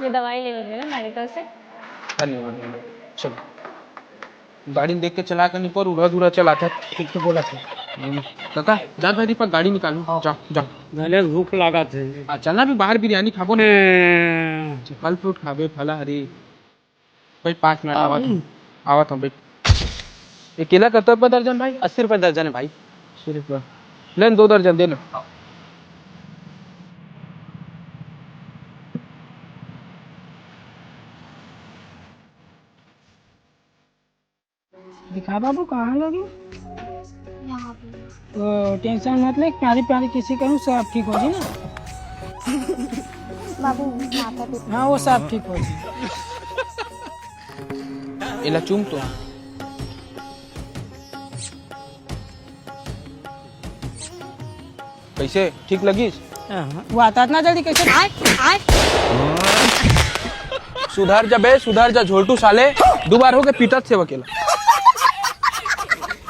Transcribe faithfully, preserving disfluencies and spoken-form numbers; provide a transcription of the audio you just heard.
ये दवाई ले लीजिए ना मेडिकल से। धन्यवाद। चलो, गाड़ी देख के चला कर नहीं पर उड़ा दूरा चलाता। ठीक तो बोला था। हम्म, काका, जा भाई दीपक, गाड़ी निकालू। हाँ। जा, जा। भले भूख लागत है। हाँ, चलना भी बाहर बिरयानी खाबो ना। फल फ्रूट खाबे, फला हरी। भाई, पाँच मिनट आवत हूँ। आवत हूँ, बैठ। ये केला कतका रुपया दर्जन भाई? अस्सी रुपया दर्जन है भाई। अस्सी रुपया। ले न, दो दर्जन दे ना। दिखा बाबू, कहाँ लगी? यहाँ पे। तो टेंशन मत ले, प्यारी प्यारी किसी करूँ, सब ठीक हो जी ना। बाबू, माता पिता। हाँ, वो सब ठीक हो जी। एला चूम तो। कैसे, ठीक लगिस? हाँ, वो आता इतना जल्दी कैसे? सुधर जा बे, सुधर जा झोलटू साले। दो बार हो गए पीटत से वकेला।